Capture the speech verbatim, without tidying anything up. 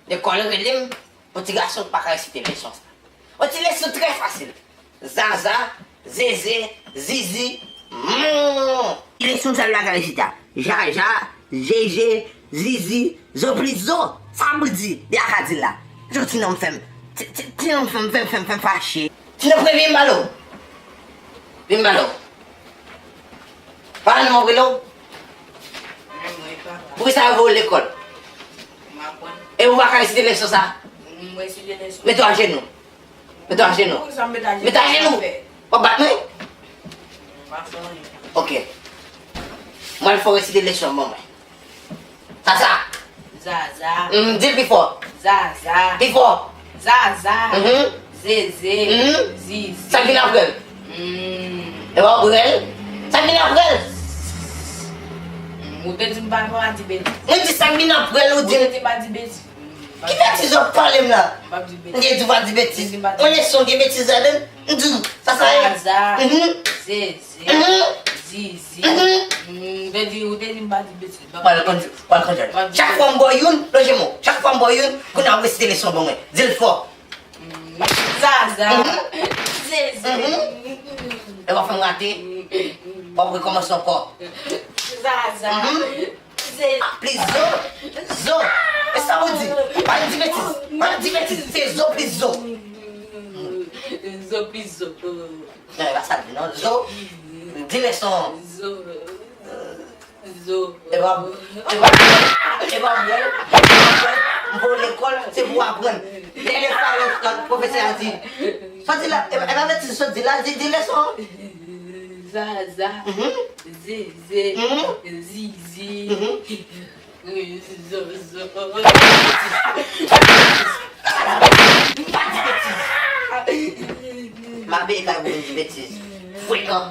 Lekòl rele m, yon ti gason ki pa ka resite leson sa. Yon ti leson trè fasil. Zaza, zeze, zizi, mm. Ti leson sa l pa ka resite a. Jaja, jeje, zizi, zo plis zo. Sa pou l di, li pa ka di l la. Jan ti nonm fè m, ti, ti, ti nonm fè m, fè m, fè m, fè m fache. Ti nonm premye m ba l ou. Vin m ba l ou. Pa nan mwen rele w. Poukisa yo voye w lekòl? E ou pa ka resite leson sa? Mete w ajenou. Mete w ajenou. Mete w ajenou. W ap bat mwen? Ok. Mwen fò resite leson ban mwen. Sa sa. Zaza. Mm, di l pi fò. Zaza. Pi fò. Zaza. Mhm. Zeze. Mhm. Zizi. Sa k vin apre l? Mm. E pa w brèl? Sa k vin apre l? Mm, ou te di m pa, pa di betiz. Mwen di sa k vin apre l, ou di. Ou te di m pa di betiz. Ki betiz w ap pale m la? M pa di betiz. M te di w pa di betiz. Yon leson gen betiz ladan l. M di w, sa sa ye? Zaza. Mhm. Zeze. Mhm. Zizi. Mhm. Mm, ou te di, ou te di m pa di betiz. Pral konn, pral konn. Chak fwa m ba w youn, lonje men w. Chak fwa m ba w youn, kounye a w resite leson ban mwen. Di l fò. Mm, Zaza. Mhm. Zeze. Mhm. E w ap fè m rate. W ap rekòmanse ankò. Zaza. Mhm. Zeze. Ah, plis zo. Zo. E sa w di? Pa di betiz. Pa di betiz. Se zo plis zo. Zo plis zo. Non, e pa sa l di non. Zo. Di leson. Zo. Zo. E pa, e pa, e pa bwè. M voye w lekòl, se pou w aprann. Dènye fwa, lòt, lòt pwofesè a di. Sa w di la, e pa, e pa betiz sa w di la, di, di leson. Zaza. Mhm. Zeze. Mhm. Zizi. Mhm. Zo, zo. Pa di betiz. M ap veye kay pou m di betiz. Frekan.